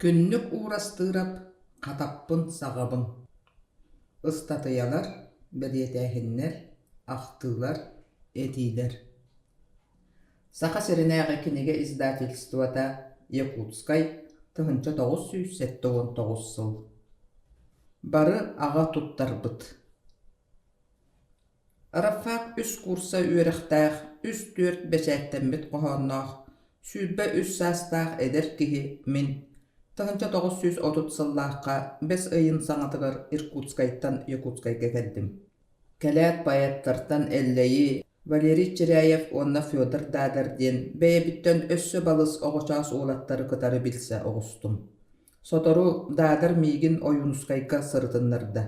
Күннүк Уурастыырап «Хатаппын саҕабын» Ыстатыйалар, бэлиэтээһиннэр, ахтыылар, этиилэр Саха сиринээҕи кинигэ издательствота Якутскай 1979 сыл Бары аҕа туттарбыт Рабфак үс курса үөрэхтээх, үс-түөрт бэчээттэммит хоһоонноох, 23 саастаах эдэр киһи мин 1930 сыллаахха бэс ыйын саҥатыгар Иркутскайтан Якутскайга кэллим. Кэлээт поэттартан Эллэйи, Валерий Чиряев уонна Федор Дадар диэн бэйэбиттэн өссө балыс оҕочоос уолаттары кытары билсэ оҕустум. Сотору Дадар миигин Ойуунускайга сырытыннарда.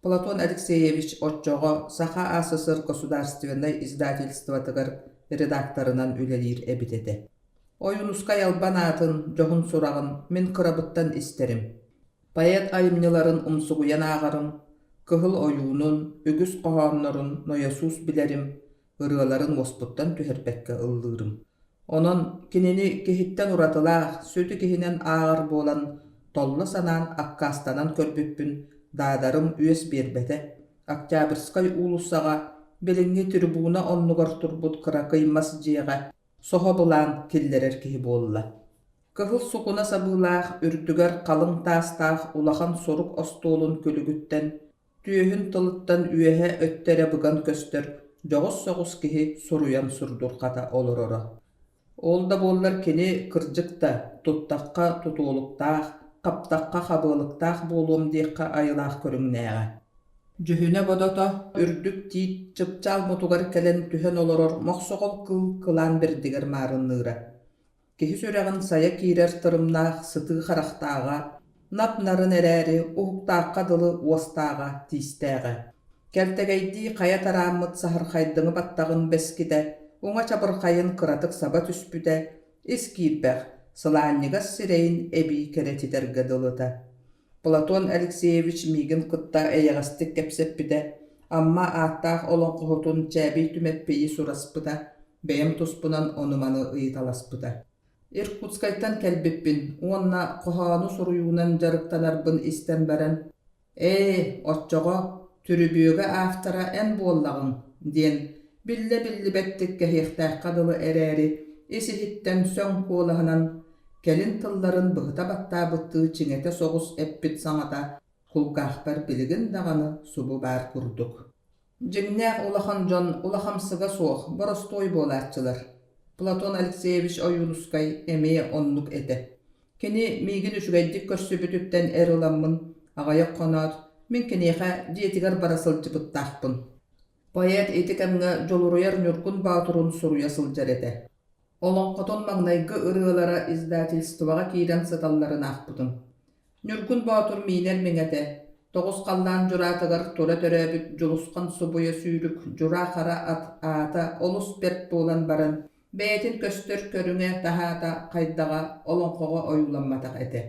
Платон Алексеевич оччоҕо Саха АССР государственнай издательствотыгар редакторынан үлэлиир эбит этэ. Ойуунускай албан аатын, дьоһун сураҕын мин кырабыттан истэрим. Поэт айымньыларын умсугуйан ааҕарым, Кыһыл Ойуунун, үгүс хоһооннорун нойосуус билэрим, ырыаларын уоспуттан түһэрбэккэ ыллыырым. Онон кинини киһиттэн уратылаах, сүдү киһинэн ааҕар буолан, толло санаан аккаастанан көрбүппүн Даадарым үөс биэрбэтэ, Октябрьскай уулуссаҕа билиҥҥи трибуна оннугар турбут кыракый мас дьиэҕэ соһо былаан киллэрэр киһи буолла. Кыһыл сукуна сабыылаах, үрдүгэр халыҥ таастаах улахан сурук остуолун күлүгүттэн Түөһүн тылыттан үөһэ өттө эрэ быган көстөр дьоҕус соҕус киһи суруйан сурдурҕата олороро. Ол да буоллар кини кырдьык да, туттахха тутуолуктаах, хаптахха хабыалыктаах буолуом диэххэ айылаах көрүҥнээҕэ. Дьүһүнэ-бодото үрдүк тиит чыпчаал мутугар кэлэн түһэн олорор мохсоҕол кыыл кылаан бэрдигэр маарынныыра. Киһи сүрэҕин сайа киирэр тырымнаах сытыы харахтааҕа, нап-нарын эрээри уһуктаахха дылы уостааҕа, тиистээҕэ. Кэлтэгэйдии хайа тарааммыт саһархайдыҥы баттаҕын бэскитэ, уҥа чабырхайын кыратык саба түспүтэ, ис киирбэх, сылаанньыгас сирэйин эбии кэрэтитэргэ дылыта. Платон Алексеевич миигин кытта эйэҕэстик кэпсэппитэ, Амма ааттаах олоҥхоһутун Чээбий Түмэппийи сураспыта, бэйэм туспунан ону-маны ыйыталаспыта. Иркутскайтан кэлбиппин уонна хоһоону суруйуунан дьарыктанарбын истэн баран, «Ээ, оччоҕо түрүбүөгэ автора эн буоллаҕыҥ» диэн биллэ-биллибэттик кэһиэхтээххэ дылы эрээри, ис-иһиттэн сөҥ куолаһынан кэлин тылларын быһыта баттаабыттыы чиҥэтэ соҕус эппит саҥата кулгаахпар билигин даҕаны субу баар курдук. Дьиҥнээх улахан дьон улахамсыга суох, боростуой буолааччылар. Платон Алексеевич Ойуунускай эмиэ оннук этэ. Кини миигин үчүгэйдик көрсүбүтүттэн эр ыламмын, аҕыйах хоноот, мин киниэхэ дьиэтигэр бара сылдьыбыттаахпын. Поэт ити кэмҥэ Дьулуруйар Ньургун Боотурун суруйа сылдьар этэ. Олоҥхотун маҥнайгы ырыалара издательствоҕа киирэн сыталларын аахпытым. Ньургун Боотур миинэр миҥэтэ, тоҕус халлаан дьураатыгар тура төрөөбүт Дьулусхан субуйа сүүрүк дьураа хара ат аата олус бэрт буолан баран, бэйэтин көстөр көрүҥэ таһаата хайдаҕа олоҥхоҕо ойууламматах этэ.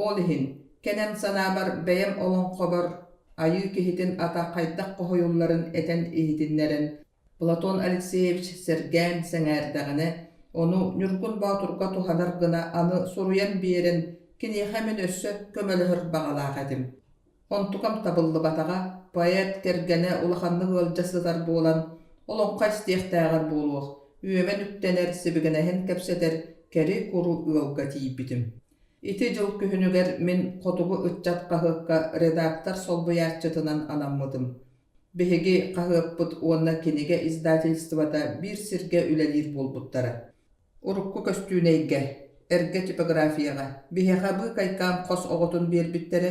Ол иһин, кэнэн санаабар бэйэм олоҥхобор айыы киһитин ата хайдах хоһуйулларын этэн иһитиннэрэн Платон Алексеевич сэргээн сэҥээрдэҕинэ, ону Ньургун Боотурга туһанар гына аны суруйан биэрэн, киниэхэ мин өссө көмөлөһөр баҕалаах этим. Онтукам табыллыбатаҕа, поэт кэргэнэ улаханнык ыалдьа сытар буолан, олоҥхо истиэхтээҕэр буолуох, үөмэн үктэнэр, сибигинэһин кэпсэтэр кэри-куру ыалга тиийбитим. Ити дьыл күһүнүгэр мин Хотугу ыччат хаһыакка редактор солбуйааччытынан анаммытым. Биһиги хаһыаппыт уонна кинигэ издательствота биир сиргэ үлэлиир буолбуттара. Урукку көстүүнэйгэ, эргэ типографияҕа биһиэхэ быыкайкаан хос оҕотун биэрбиттэрэ,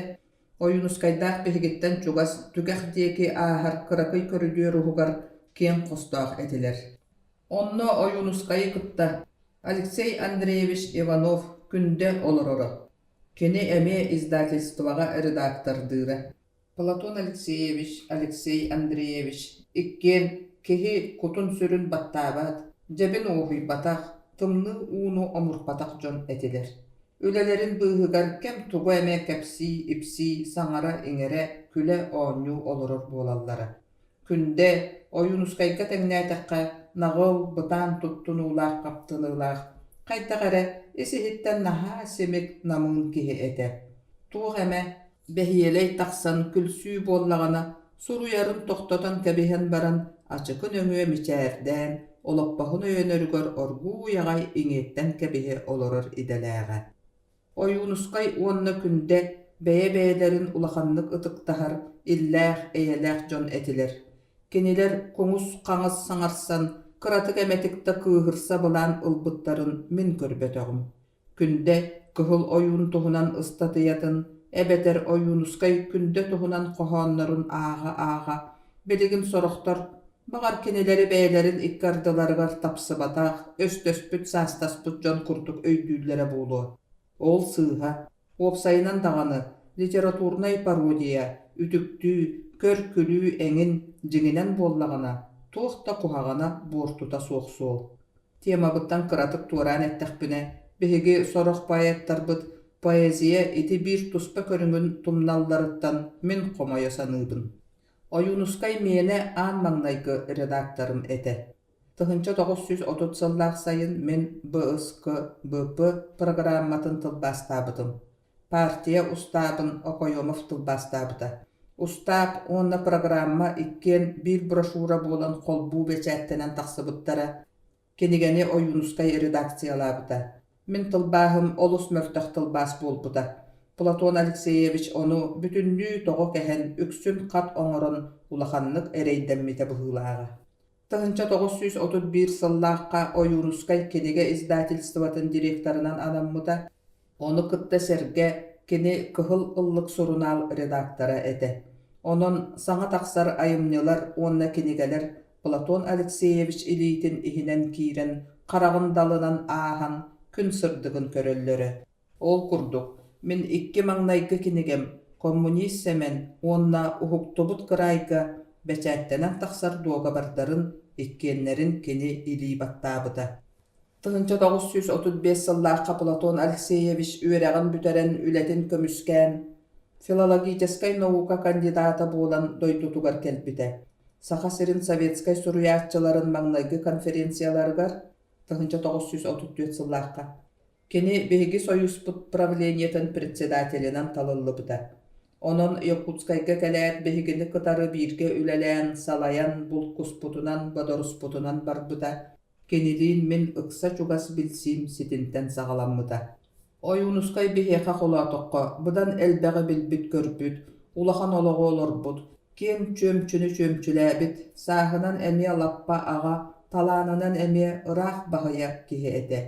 Ойуунускайдаах биһигиттэн чугас түгэх диэки ааһар кыракый көрүдүөр уһугар киэҥ хостоох этилэр. Онно Ойуунускайы кытта Алексей Андреевич Иванов Күндэ олороро. Кини эмиэ издательствоҕа редактордыыра. Платон Алексеевич, Алексей Андреевич иккиэн киһи кутун-сүрүн баттаабат, дьэбин уоһуйбатах, тымныы ууну омурпатах дьон этилэр. Үлэлэрин быыһыгар кэм тугу эмэ кэпсии-ипсии, саҥара-иҥэрэ, күлэ-оонньуу олорор буолаллара. Күндэ, Ойуунускайга тэҥнээтэххэ, наҕыл, бытаан туттунуулаах-хаптыныылаах, хайдах эрэ ис-иһиттэн наһаа симик, намыын киһи этэ. Туох эмэ бэһиэлэй тахсан күлсүү буоллаҕына, суруйарын тохтотон кэбиһэн баран, ачыкы нөҥүө мичээрдээн, олоппоһун өйөнөрүгэр оргууй аҕай иҥиэттэн кэбиһэ олорор идэлээҕэ. Ойуунускай уонна Күндэ бэйэ-бэйэлэрин улаханнык ытыктаһар, иллээх, эйэлээх дьон этилэр. Кинилэр куҥус-хаҥас саҥарсан, кыратык эмэтик да кыыһырса былаан ылбыттарын мин көрбөтөҕүм. Күндэ Кыһыл Ойуун туһунан ыстатыйатын эбэтэр Ойуунускай Күндэ туһунан хоһооннорун ааҕа-ааҕа, билигин сорохтор, баҕар кинилэри бэйэлэрин икки ардыларыгар тапсыбатах, өстөспүт-саастаспыт дьон курдук өйдүүллэрэ буолуо. Ол сыыһа. Уопсайынан даҕаны, литературнай пародия, үтүктүү, көр-күлүү эҥин дьиҥинэн буоллаҕына, туох да куһаҕана, буортута суох суол. Темабыттан кыратык туораан эттэхпинэ, биһиги сорох поэттарбыт поэзия ити биир туспа көрүҥүн тумналларыттан мин хомойо саныыбын. Ойуунускай миэнэ аан маҥнайгы редакторым этэ. 1930 сыллаах сайын мин БСКБП программатын тылбаастаабытым. Партия устаабын Окоемов тылбаастаабыта. Устаап уонна программа иккиэн биир брошюра буолан холбуу бэчээттэнэн тахсыбыттара. Кинигэни Ойуунускай редакциялаабыта. Мин тылбааһым олус мөлтөх тылбаас буолбута. Платон Алексеевич ону бүтүннүү тоҕо кэһэн, үксүн хат оҥорон улаханнык эрэйдэммитэ быһыылааҕа. 1931 сыллаахха Ойуунускай кинигэ издательствотын директорынан анаммыта, ону кытта сэргэ кини «Кыһыл ыллык» сурунаал редактора этэ. Онон саҥа тахсар айымньылар уонна кинигэлэр Платон Алексеевич илиитин иһинэн киирэн, хараҕын далынан ааһан, күн сырдыгын көрөллөрө. Ол курдук, мин икки маҥнайгы кинигэм «Коммунист Сэмэн» уонна «Уһуктубут кыраайга» бэчээттэнэн тахсар дуогабардарын иккиэннэрин кини илии баттаабыта. 1935 сыллаахха Платон Алексеевич үөрэҕин бүтэрэн үлэтин көмүскээн, филологическай наука кандидата буолан дойдутугар кэлбитэ. Саха сирин советскай суруйааччыларын маҥнайгы конференцияларыгар 1934 сыллаахха Кини биһиги Сойууспут правлениетын председателинэн талыллыбыта. Онон Якутскайга кэлээт биһигини кытары бииргэ үлэлээн, салайан, булкуспутунан, бодоруспутунан барбыта. Кинилиин мин ыкса чугас билсиим ситинтэн саҕаламмыта. Ойуунускай биһиэхэ холоотоххо, быдан элбэҕи билбит-көрбүт, улахан олоҕу олорбут, киэҥ чүөмчүнү чүөмчүлээбит, сааһынан эмиэ лаппа аҕа, талаанынан эмиэ ыраах баһыйа киһи этэ.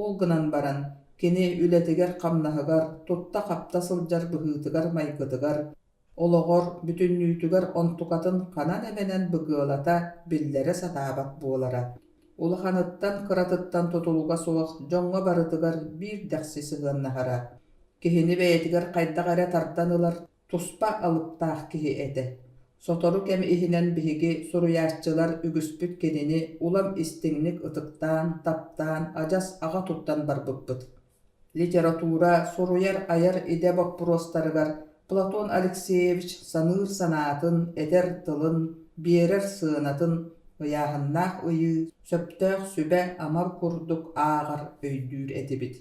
Ол гынан баран, кини үлэтигэр-хамнаһыгар, тутта-хапта сылдьар быһыытыгар-майгытыгар, олоҕор бүтүннүүтүгэр онтукатын ханан эмэнэн быгыалата, биллэрэ сатаабат буолара. Улаханыттан-кыратыттан тутулуга суох дьоҥҥо барытыгар биир дэхси сыһыаннаһара. Киһини бэйэтигэр хайдах эрэ тардан ылар туспа алыптаах киһи этэ. Сотору кэм иһинэн биһиги суруйааччылар үгүспүт кинини улам истиҥник ытыктаан, таптаан, адьас аҕа туттан барбыппыт. Литература, суруйар-айар идэ боппуруостарыгар Платон Алексеевич саныыр санаатын, этэр тылын, биэрэр сыанатын ыйааһыннаах ыйыы, сөптөөх сүбэ-ама курдук ааҕар, өйдүүр этибит.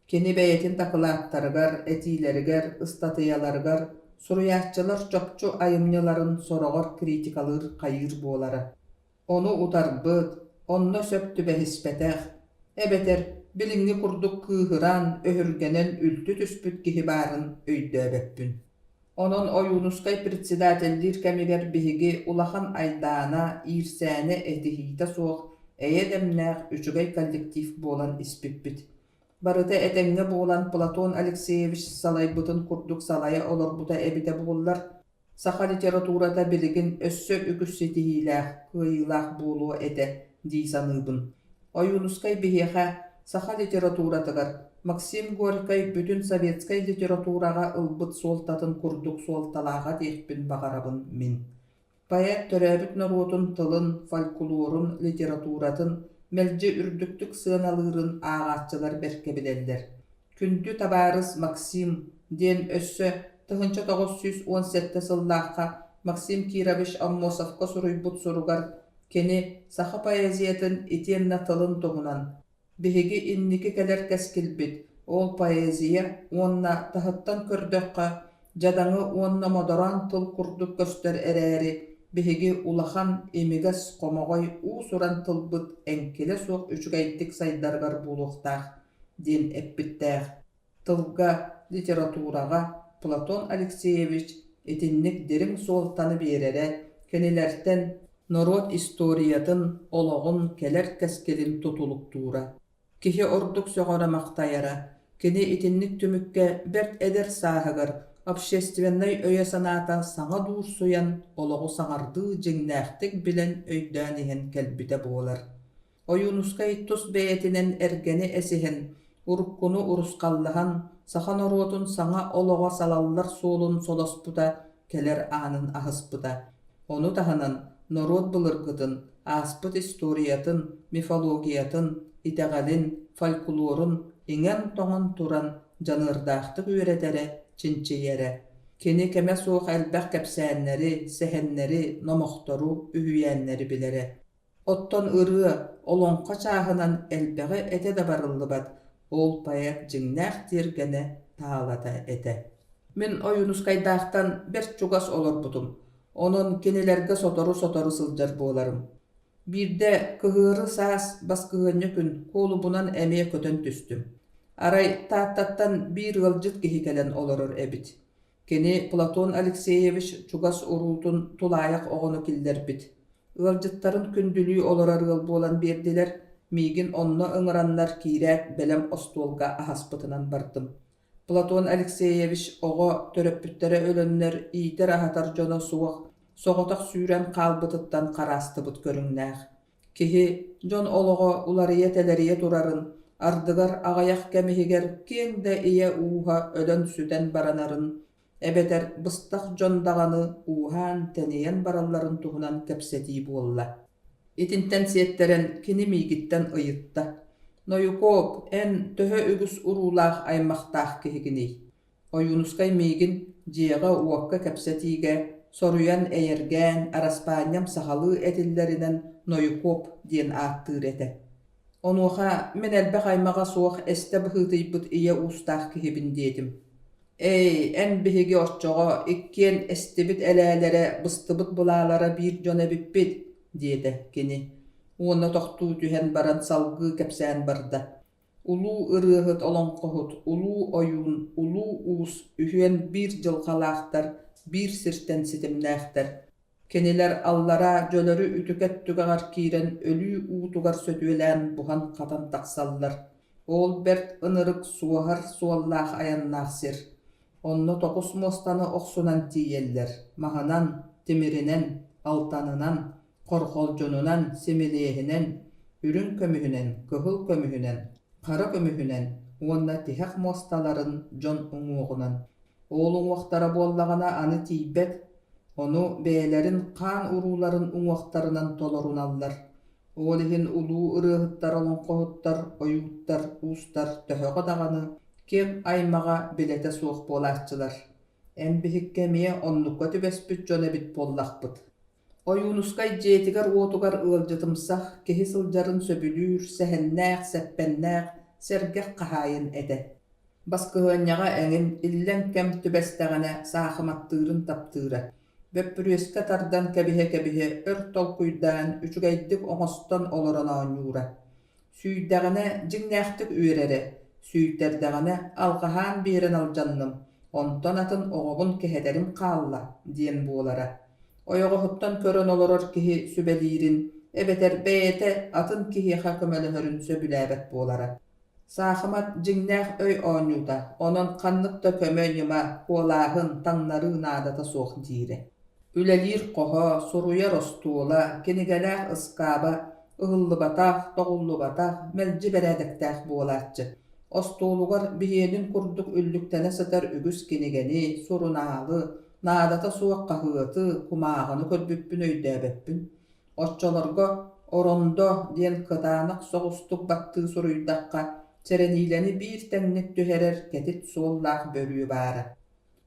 Кини бэйэтин дакылааттарыгар, этиилэригэр, ыстатыйаларыгар суруйааччылар чопчу айымньыларын сороҕор критикалыыр хайыыр буолара. Ону утарбыт, онно сөп түбэһиспэтэх, эбэтэр билиҥҥи курдук кыыһыран, өһүргэнэн үлтү түспүт киһи баарын өйдөөбөппүн. Онон Ойуунускай председателлиир кэмигэр биһиги улахан айдаана, иирсээнэ, этиһиитэ суох, эйэ-дэмнээх, үчүгэй коллектив буолан испиппит. Барыта этэҥҥэ буолан Платон Алексеевич салайбытын курдук салайа олорбута эбитэ буоллар, саха литературата билигин өссө үгүс ситиһиилээх, кыайыылаах буолуо этэ дии саныыбын. Ойуунускай биһиэхэ, саха литературатыгар, Максим Горькай бүтүн советскай литератураҕа ылбыт суолтатын курдук суолталааҕа диэхпин баҕарабын мин. Поэт төрөөбүт норуотун тылын, фольклорун, литературатын мэлдьи үрдүктүк сыаналыырын ааҕааччылар бэркэ билэллэр. «Күндү табаарыс Максим» диэн өссө 1917 сыллаахха Максим Кирович Аммосовка суруйбут суругар кини саха поэзиятын итиэннэ тылын туһунан. Биһиги инники кэлэр кэскилбит, ол поэзия уонна таһыттан көрдөххө, дьадаҥы уонна модороон тыл курдук көстөр эрээри, биһиги улахан, имигэс, хомоҕой уус-уран тылбыт эҥкилэ суох үчүгэйдик сайдарыгар буолуохтаах диэн эппиттээх. Тылга, литератураҕа Платон Алексеевич итинник дириҥ суолтаны биэрэрэ кинилэртэн норуот историятын, олоҕун, кэлэр кэскилин тутулуктуура. Киһи ордук сөҕөрө-махтайара, кини итинник түмүккэ бэрт эдэр сааһыгар общественнай өйө-санаата саҥа дуурсуйан, олоҕу саҥардыы дьиҥнээхтик билэн өйдөөн иһэн кэлбитэ буолар. Ойуунускай тус бэйэтинэн эргэни эсиһэн, уруккуну урусхаллаһан, саха норуотун саҥа олоҕо салаллар суолун солоспута, кэлэр аанын аһыспыта. Ону таһынан норуот былыргытын, ааспыт историятын, мифологиятын, итэҕэлин, фольклорун иҥэн-тоҥон туран дьаныардаахтык үөрэтэрэ, чинчийэрэ. Кини кэмэ суох элбэх кэпсээннэри, сэһэннэри, номохтору, үһүйээннэри билэрэ. Оттон ырыа, олоҥхо чааһынан элбэҕи этэ да барыллыбат, ол поэт дьиҥнээх тиэргэнэ, таалата этэ. Мин Ойуунускайдаахтан бэрт чугас олорбутум, онон кинилэргэ сотору-сотору сылдьар буоларым. Биирдэ кыһыары саас баскыһыанньа күн куолубунан эмиэ көтөн түстүм. Арай Тааттаттан биир ыалдьыт киһи кэлэн олорор эбит. Кини Платон Алексеевич чугас уруутун тулаайах оҕону киллэрбит. Ыалдьыттарын күндүлүү олорор ыал буолан биэрдилэр, миигин онно ыҥыраннар киирээт бэлэм остуолга аһаспытынан бардым. Платон Алексеевич оҕо төрөппүттэрэ өлөннөр иитэр-аһатар дьоно суох, соҕотох сүүрэн хаалбытыттан хараастыбыт көрүҥнээх. Киһи, дьон олоҕо уларыйа-тэлэрийэ турарын, ардыгар аҕыйах кэм иһигэр киэҥ да ийэ ууһа өлөн-сүтэн баранарын, эбэтэр быстах дьон даҕаны ууһаан-тэнийэн баралларын туһунан кэпсэтии буолла. Итинтэн сиэттэрэн кини миигиттэн ыйытта: «Нойукуоп, эн төһө үгүс уруулаах аймахтаах киһигиний?» Ойуунускай миигин дьиэҕэ-уокка кэпсэтиигэ соруйан эйэргээн, араспаанньам сахалыы этиллэринэн Нойукуоп диэн ааттыыр этэ. Онуоха мин элбэх аймаҕа суох эстэ быһыытыйбыт ийэ уустаах киһибин диэтим. Эй, эн биһиги оччоҕо иккиэн эстибит элээлэрэ, быстыбыт былаалара биир дьон эбиппит, диэтэ кини уонна тохтуу түһэн баран салгыы кэпсээн барда. Улуу ырыаһыт олоҥхоһут, улуу ойуун, улуу уус үһүөн биир дьылҕалаахтар, биир сиртэн ситимнээхтэр. Кинилэр аллараа дьөлөрү үтүкэт түгэҕэр киирэн өлүү уутугар сөтүөлээн буһан-хатан тахсаллар. Ол бэрт ынырык суоһар суоллаах айаннаах сир. Онно тоҕус муостаны охсунан тиийэллэр: маһынан, тимиринэн, алтанынан, хорҕолдьунунан, симилиэһинэн, үрүҥ көмүһүнэн, кыһыл көмүһүнэн, хара көмүһүнэн уонна тиһэх муосталарын дьон уҥуоҕунан. Ол уҥуохтара буоллаҕына аны тиийбэт, ону бэйэлэрин хаан урууларын уҥуохтарынан толоруналлар. Ол иһин улуу ырыаһыттар, олоҥхоһуттар, ойууттар, уустар төһөҕө даҕаны киэҥ аймаҕа билэтэ суох буолааччылар. Эн биһикки эмиэ оннукка түбэспит дьон эбит буоллахпыт. Ойуунускай дьиэтигэр-уотугар ыалдьытымсах, киһи сылдьарын сөбүлүүр, сэһэннээх, сэппэннээх, сэргэх хаһаайын этэ. Баскыһыанньаҕа эҥин иллэҥ кэм түбэстэҕинэ саахыматтыырын таптыыра. Бөппүрүөскэ тардан кэбиһэ-кэбиһэ өр толкуйдаан, үчүгэйдик оҥостон олорон оонньуура. Сүүйдэҕинэ дьиҥнээхтик үөрэрэ, сүүйтэрдэҕинэ алҕаһаан биэрэн алдьанным, онтон атын оҕобун кэһэтэрим хаалла диэн буолара. Ойоҕоһуттан көрөн олорор киһи сүбэлиирин эбэтэр бэйэтэ атын киһиэхэ көмөлөһөрүн сөбүлээбэт буолара. Саахымат дьиҥнээх өй оонньуута, онон ханнык да көмө-ньыма, куолааһын, таҥнарыы наадата суох диирэ. Үлэлиир хоһо, суруйар остуола, кинигэлээх ыскааба ыһыллыбатах, тоҕуллубатах, мэлдьи бэрээдэктээх буолааччы. Остуолугар биһиэнин курдук үллүктэнэ сытар үгүс кинигэни, сурунаалы, наадата суох хаһыаты, кумааҕыны көрбүппүн өйдөөбөппүн. Оччолорго «Орондо» диэн кытаанах соҕустук баттыы суруйдахха, чэрэниилэни биир тэҥник түһэрэр кэтит суоллаах бөрүө баара.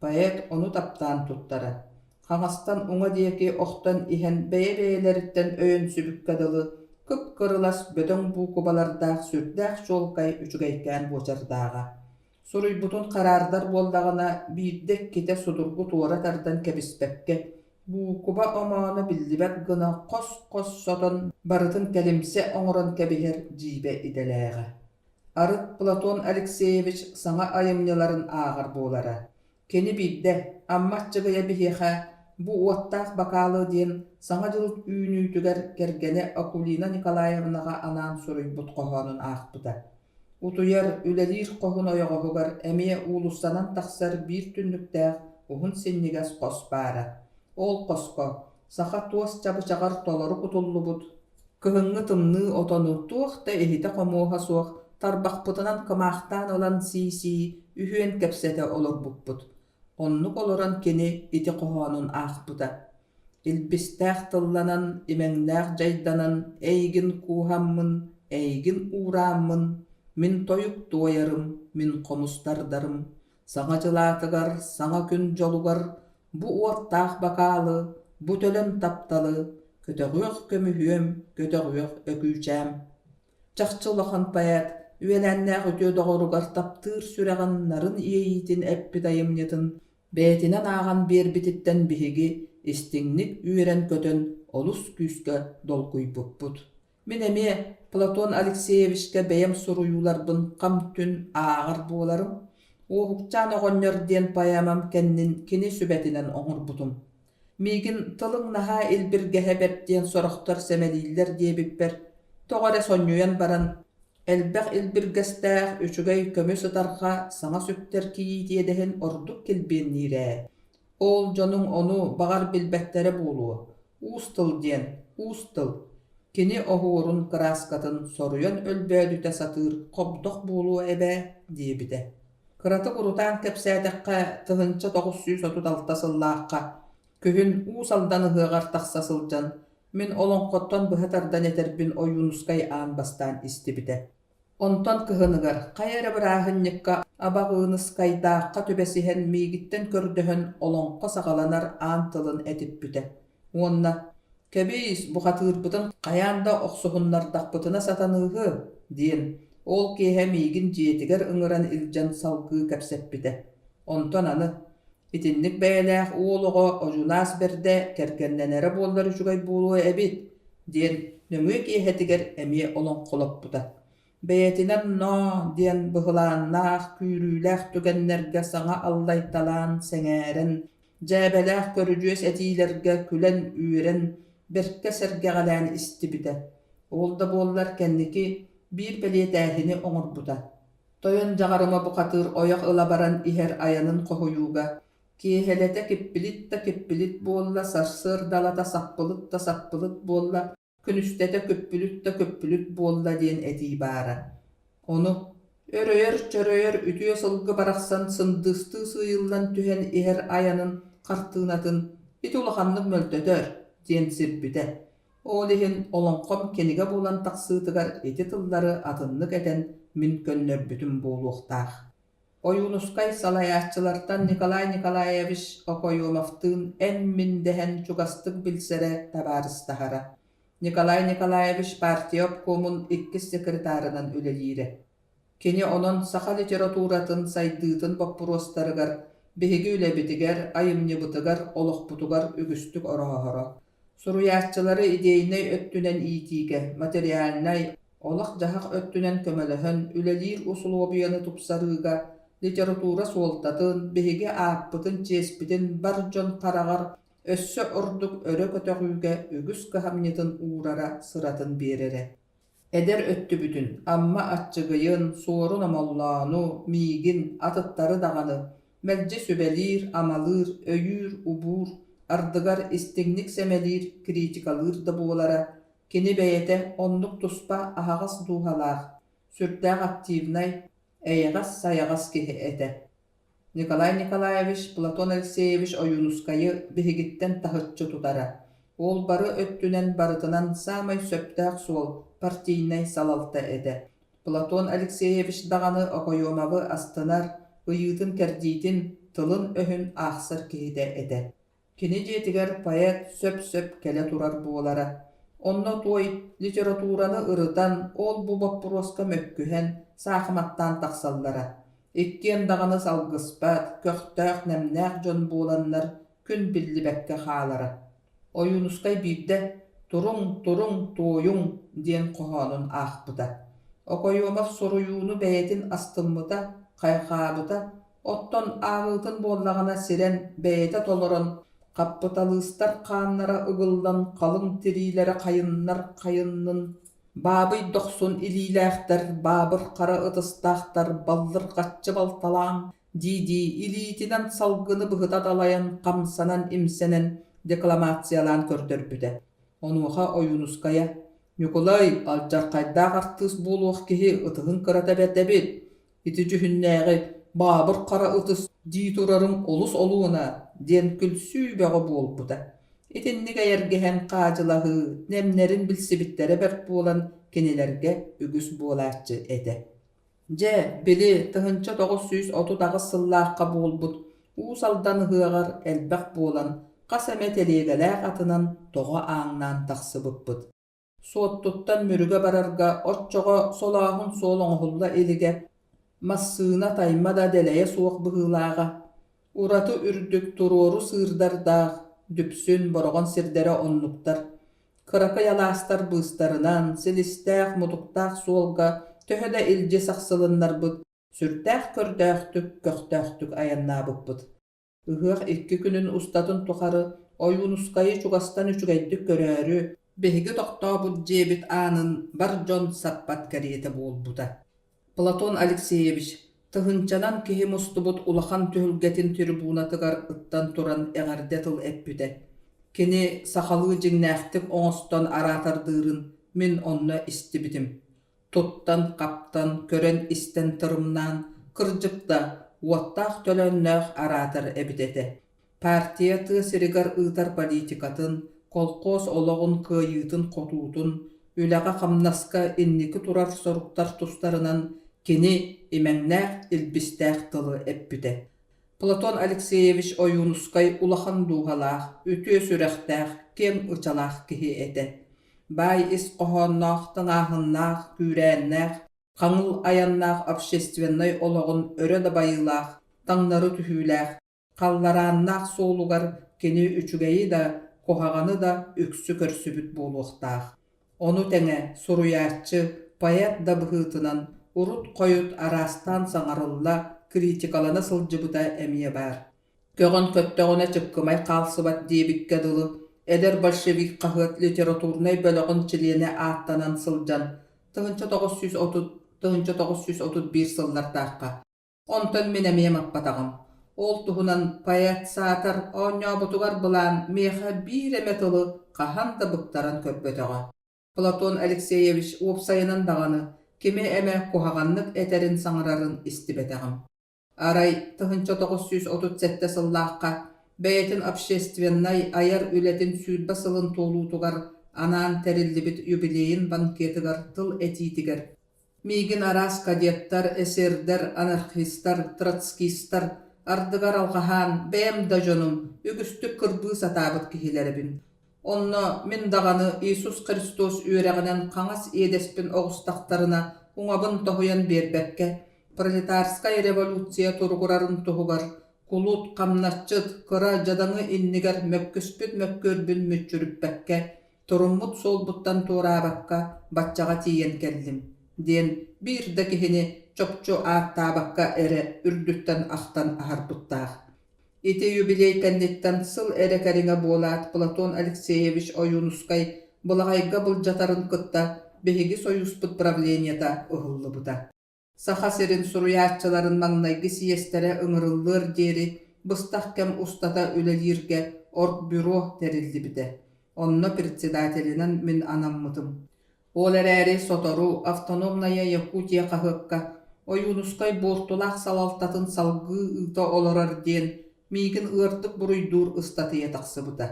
Поэт ону таптаан туттара. Хаҥастан уҥа диэки охтон иһэн бэйэ-бэйэлэриттэн өйөнсүбүккэ дылы Кып-кырылас бөдөҥ буукубалардаах сүрдээх чуолкай үчүгэйкээн буочардааҕа. Суруйбутун хараардар буоллаҕына, биирдэ-иккитэ судургу туора тардан кэбиспэккэ, буукуба омооно биллибэт гына хос-хос сотон барытын кэлимсэ оҥорон кэбиһэр дьиибэ идэлээҕэ. Арыт Платон Алексеевич саҥа айымньыларын ааҕар буолара. Кини биирдэ Амма Аччыгыйа биһиэхэ бу уоттаах бакаалы диэн Саҥа дьыл үүнүүтүгэр кэргэнэ Акулина Николаевнаҕа анаан суруйбут хоһоонун аахпыта. Утуйар, үлэлиир хоһун ойоҕоһугар эмиэ уулуссанан тахсар биир түннүктээх уһун синньигэс хос баара. Ол хоско саха туос чабычаҕар толору кутуллубут кыһыҥҥы тымныы отону туох да иһитэ-хомуоһа суох тарбахпытынан кымаахтаан ылан сии-сии үһүөн кэпсэтэ олорбуппут. Оннук олорон кини ити хоһоонун аахпыта. Илбистээх тылланан, имэҥнээх дьайданан эйигин кууһаммын, эйигин уурааммын, мин тойук туойарым, мин хомус тардарым, Саҥа дьылаатыгар, саҥа күн дьолугар бу уоттаах бакаалы, бу төлөн тапталы көтөҕүөх көмүһүөм, көтөҕүөх өкүүчээм. Чахчы улахан поэт үөлээннээх үтүө доҕоругар таптыыр сүрэҕин нарын иэйиитин эппит айымньытын бэйэтинэн ааҕан биэрбититтэн биһиги истиҥник үөрэн-көтөн олус күүскэ долгуйбуппут. Мин эмиэ Платон Алексеевичка бэйэм суруйууларбын хам-түн ааҕар буоларым. «Уоһукчаан оҕонньор» диэн поэмам кэннин кини сүбэтинэн оҥорбутум. Миигин тылыҥ наһаа илбиргэһэ бэрт диэн сорохтор сэмэлииллэр диэбиппэр, тоҕо эрэ сонньуйан баран, элбэх илбиргэстээх үчүгэй көмүс ытарҕа саҥа сүктэр кийиит иэдэһин ордук килбиэнниир ээ. Ол дьонуҥ ону баҕар билбэттэрэ буолуо. Уус тыл диэн уус тыл. Кини оһуорун кырааскатын соруйан өлбөөдүтэ сатыыр хобдох буолуо эбээ диэбитэ. Кыратык урутаан кэпсээтэххэ, 1936 сыллаахха күһүн Уус Алдан ыһыаҕар тахса сылдьан, мин олоҥхоттон быһа тардан этэрбин Ойуунускай аан бастаан истибитэ. Онтон кыһыныгар хайа эрэ бырааһынньыкка Абаҕыыныскайдаахха түбэсиһэн миигиттэн көрдөһөн олоҥхо саҕаланар аан тылын этиппитэ уонна «Кэбиис, бухатыырбытын хайаан да охсуһуннардахпытына сатаныыһы» диэн ол киэһэ миигин дьиэтигэр ыҥыран илдьэн салгыы кэпсэппитэ. Онтон аны «Итинник бэйэлээх уол оҕо одьунаас бэрдэ кэргэннэнэрэ буоллар үчүгэй буолуо эбит» диэн нөҥүө киэһэтигэр эмиэ олоҥхолоппута. Бэйэтинэн ноо диэн быһылааннаах, күүрүүлээх түгэннэргэ саҥа аллайталаан сэҥээрэн, дьээбэлээх көрүдьүөс этиилэргэ күлэн-үөрэн, бэркэ сэргэҕэлээн истибитэ. Ол да буоллар кэнники биир бэлиэтээһини оҥорбута. Тойон Дьаҕарыма бухатыыр ойох ыла баран иһэр айанын хоһуйууга киэһэлэтэ киппилит да киппилит буолла, сарсыардалата саппылыт да саппылыт буолла, күнүстэтэ күппүлүт да күппүлүт буолла диэн этии баара. Ону өрөйөр-чөрөйөр үтүө сылгы барахсан сындыыстыы сыыйыллан түһэн иһэр айанын хартыынатын ити улаханнык мөлтөтөр диэн сирбитэ. Ол иһин олоҥхом кинигэ буолан тахсыытыгар ити тыллары атыннык этэн мин көннөрбүтүм буолуохтаах. Ойуунускай салайааччылартан Николай Николаевич Окоемовтыын эн-мин дэһэн чугастык билсэрэ, табаарыстаһара. Николай Николаевич партия обкомун иккис секретарынан үлэлиирэ. Кини онон саха литературатын сайдыытын боппуруостарыгар биһиги үлэбитигэр, айымньыбытыгар, олохпутугар үгүстүк орооһоро. Суруйааччылары идейнэй өттүнэн иитиигэ, материальнай, олох-дьаһах өттүнэн көмөлөһөн үлэлиир усулуобуйаны тупсарыыга литература суолтатын, биһиги ааппытын-чиэспитин бар дьон хараҕар өссө ордук өрө көтөҕүүгэ үгүс кыһамньытын уурара, сыратын биэрэрэ. Эдэр өттүбүтүн Амма Аччыгыйын, Суорун Омоллоону, миигин, атыттары даҕаны мэлдьи сүбэлиир, амалыыр, өйүүр-убуур, ардыгар истиҥник сэмэлиир, критикалыыр да буолара, кини бэйэтэ оннук туспа аһаҕас дууһалаах, сүрдээх активнай, эйэҕэс-сайаҕас киһи этэ. Николай Николаевич Платон Алексеевич Ойуунускайы биһигиттэн таһыччы тутара. Ол бары өттүнэн барытынан саамай сөптөөх суол партийнай салалта этэ. Платон Алексеевич даҕаны Окоемовы астынар, ыйыытын-кэрдиитин, тылын-өһүн аахсар киһитэ этэ. Кини дьиэтигэр поэт сөп-сөп кэлэ турар буолара. Онно туой литератураны ырытан, ол-бу боппуруоска мөккүһэн, саахыматтаан тахсаллара. Иккиэн даҕаны салгыспат, көхтөөх, нэмнээх дьон буоланнар күн биллибэккэ хаалара. Ойуунускай биирдэ «Туруҥ, туруҥ, туойуҥ» диэн хоһоонун аахпыта. Окоемов суруйууну бэйэтин астыммыта, хайҕаабыта, оттон ааҕыытын буоллаҕына сирэн, бэйэтэ толорон, хаппыталыыстар хааннара ыгыллан халыҥ тириилэрэ хайыннар хайыннын, баабый дохсун илиилээхтэр, баабыр хара ытыстаахтар баллырҕаччы балталаан дии-дии илиитинэн салгыны быһыта далайан хамсанан-имсэнэн декламациялаан көрдөрбүтэ. Онуоха Ойуунускайа «Ньукулай, алдьархайдаах артыыс буолуох киһи ытыһын кырата бэрт эбит, ити дьүһүннээҕи баабыр хара ытыс дии турарыҥ олус олуона» диэн күлсүү бөҕө буолбута. Итинник эйэргэһэн хаадьылаһыы нэмнэрин билсибиттэрэ бэрт буолан кинилэргэ үгүс буолааччы этэ. Дьэ, били 1938 сыллаахха буолбут Уус Алдан ыһыаҕар элбэх буолан, хас эмэ тэлиэгэлээх атынан тоҕо ааҥнаан тахсыбыппыт. Суоттуттан Мүрүгэ барарга оччоҕо солооһун суол оҥоһулла илигэ, массыына тайма да дэлэйэ суох быһыылааҕа. Ураты үрдүк туруору сыырдардаах, Дүпсүн, Бороҕон сирдэрэ оннуктар. Кыракый алаастар быыстарынан, силистээх, мутуктаах суолга төһө да илдьи сахсылыннарбыт, сүрдээх көрдөөхтүк, көхтөөхтүк айаннаабыппыт. Ыһыах икки күнүн устатын тухары Ойуунускайы чугастан үчүгэйдик көрөөрү, биһиги тохтообут дьиэбит аанын бар дьон саппат кэриэтэ буолбута. Платон Алексеевич тыһыынчанан киһи мустубут улахан түһүлгэтин трибунатыгар ыттан туран эҕэрдэ тыл эппитэ. Кини сахалыы дьиҥнээхтик оҥостон араатардыырын мин онно истибитим. Туттан-хаптан, көрөн-истэн тырымнаан, кырдьык да, уоттаах-төлөннөөх араатар эбит этэ. Партия тыа сиригэр ыытар политикатын, колхоз олоҕун кыайыытын-хотуутун, үлэҕэ-хамнаска инники турар соруктар тустарынан кини имэҥнээх, илбистээх тылы эппитэ. Платон Алексеевич Ойуунускай улахан дууһалаах, үтүө сүрэхтээх, киэҥ ычалаах киһи этэ. Баай ис хоһоонноох, тыҥааһыннаах, күүрээннээх, хаҥыл айаннаах общественнай олоҕун өрө дабайыылаах, таҥнары түһүүлээх, Халларааннаах суолугар кини үчүгэйи да, куһаҕаны да үксү көрсүбүт буолуохтаах. Ону тэҥэ суруйааччы, поэт да быһыытынан урут-хойут араастаан саҥарылла, критикалана сылдьыбыта эмиэ баар. Көҕөн көттөҕүнэ чыккымай хаалсыбат диэбиккэ дылы, эдэр большевик хаһыат литературнай бөлөҕүн чилиэнэ ааттанан сылдьан, 1930 1931 сыллардаахха Онтон мин эмиэ маппатаҕым. Ол туһунан поэт саатар оонньообутугар былаан миэхэ биир эмэ тылы хаһан да быктаран көрбөтөҕө. Платон Алексеевич уопсайынан даҕаны кими эмэ куһаҕаннык этэрин-саҥарарын истибэтэҕим. Арай 1937 сыллаахха бэйэтин общественнай айар үлэтин 20 сылын туолуутугар анаан тэриллибит юбилейын банкетыгар тыл этиитигэр Миигин араас кадеттар, эсердэр, анархистар, троцкистар, ардыгар алҕаһаан, бэйэм да дьонум, үгүстүк кырбыы сатаабыт киһилэрэбин. Онно мин даҕаны Иисус Христос үөрэҕинэн хаҥас иэдэспин оҕустахтарына уҥабын тоһуйан биэрбэккэ, пролетарскай революция туругурарын туһугар кулут, хамначчыт, кыра дьадаҥы иннигэр мөккүспүт мөккүөрбүн мүччүрүппэккэ, туруммут суолбуттан туораабакка баччаҕа тиийэн кэллим диэн биир да киһини чопчу ааттаабакка эрэ үрдүттэн ахтан аһарбыттаах. Ити юбилей кэнниттэн сыл эрэ кэриҥэ буолаат Платон Алексеевич Ойуунускай былаҕайга былдьатарын кытта биһиги сойууспут правлениета ыһыллыбыта. Саха сирин суруйааччыларын маҥнайгы сийиэстэрэ ыҥырыллыар диэри быстах кэм устата үлэлииргэ оргбюро тэриллибитэ. Онно председателинэн мин анаммытым. Ол эрээри сотору «Автономная Якутия» хаһыакка Ойуунускай буортулаах салалтатын салгыы ыыта олорор диэн миигин ыардык буруйдуур ыстатыйа тахсыбыта.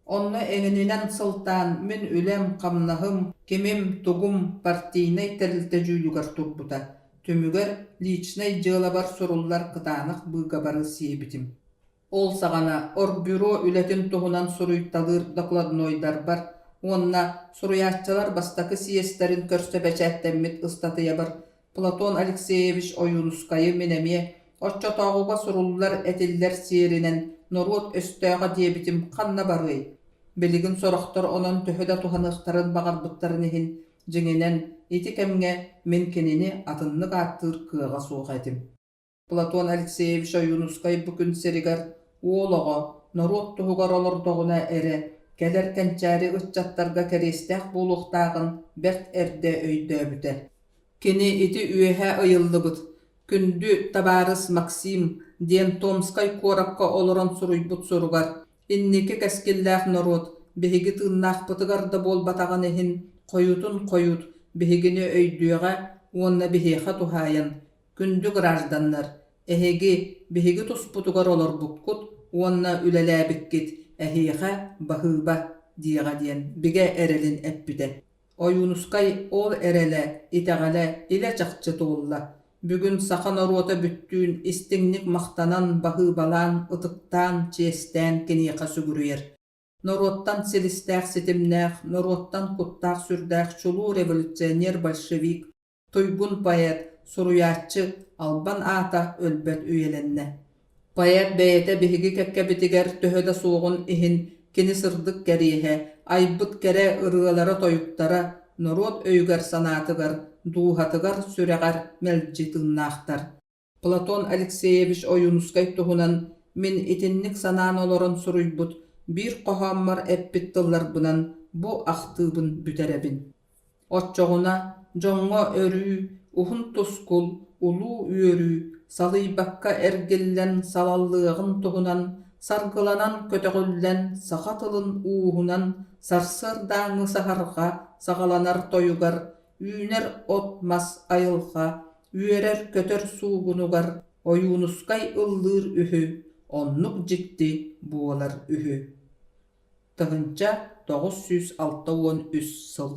Онно эҥининэн сылтаан мин үлэм-хамнаһым, кимим-тугум партийнай тэрилтэ дьүүлүгэр турбута, түмүгэр личнэй дьыалабар суруллар кытаанах быыгабары сиэбитим. Ол саҕана оргбюро үлэтин туһунан суруйталыыр докладнойдарбар Уонна суруйааччылар бастакы съезтэрин көрсө бэчээттэммит ыстатыйабар Платон Алексеевич Ойуунускайы мин эмиэ оччотооҕуга суруллар этиллэр сиэринэн норуот өстөөҕө диэбитим ханна барыай? Билигин сорохтор онон төһө да туһаныахтарын баҕарбыттарын иһин, дьиҥинэн, ити кэмҥэ мин кинини атыннык ааттыыр кыаҕа суох этим. Платон Алексеевич Ойуунускай бу күн сиригэр уол оҕо, норуот туһугар олордоҕуна эрэ, кэлэр кэнчээри ыччаттарга кэриэстээх буолуохтааҕын бэрт эрдэ өйдөөбүтэ. Кини ити үөһэ ыйыллыбыт «Күндү табаарыс Максим» диэн Томскай куоракка олорон суруйбут суругар инники кэскиллээх норуот биһиги тыыннаахпытыгар да буолбатаҕын иһин хойутун хойут биһигини өйдүөҕэ уонна биһиэхэ туһаайан Күндү гражданнар, эһиги биһиги туспутугар олорбуккут уонна үлэлээбиккит эһиэхэ баһыыба диэҕэ диэн бигэ эрэлин эппитэ. Ойуунускай ол эрэлэ, итэҕэлэ илэ-чахчы туолла. Бүгүн саха норуота бүттүүн истиҥник махтанан, баһыыбалаан, ытыктаан, чиэстээн киниэхэ сүгүрүйэр. Норуоттан силистээх-ситимнээх, норуоттан куттаах-сүрдээх чулуу революционер-большевик, Туйгун поэт, суруйааччы албан аата өлбөт үйэлэннэ. Поэт бэйэтэ биһиги кэккэбитигэр төһө да суоҕун иһин кини сырдык кэриэһэ, айбыт кэрэ ырыалара-тойуктара норуот өйүгэр-санаатыгар, дууһатыгар-сүрэҕэр мэлдьи тыыннаахтар. Платон Алексеевич Ойуунускай туһунан мин итинник санаан олорон суруйбут биир хоһооммор эппит тылларбынан бу ахтыыбын бүтэрэбин. Оччоҕуна дьоҥҥо өрүү уһун тускул, улуу үөрүү салыйбакка эргиллэн салаллыаҕын туһунан саргыланан көтөҕүллэн саха тылын ууһунан сарсыардааҥҥы саһарҕа саҕаланар тойугар үүнэр от-мас айылҕа үөрэр-көтөр суугунугар Ойуунускай ыллыыр үһү, оннук дьикти буолар үһү. 1963 сыл.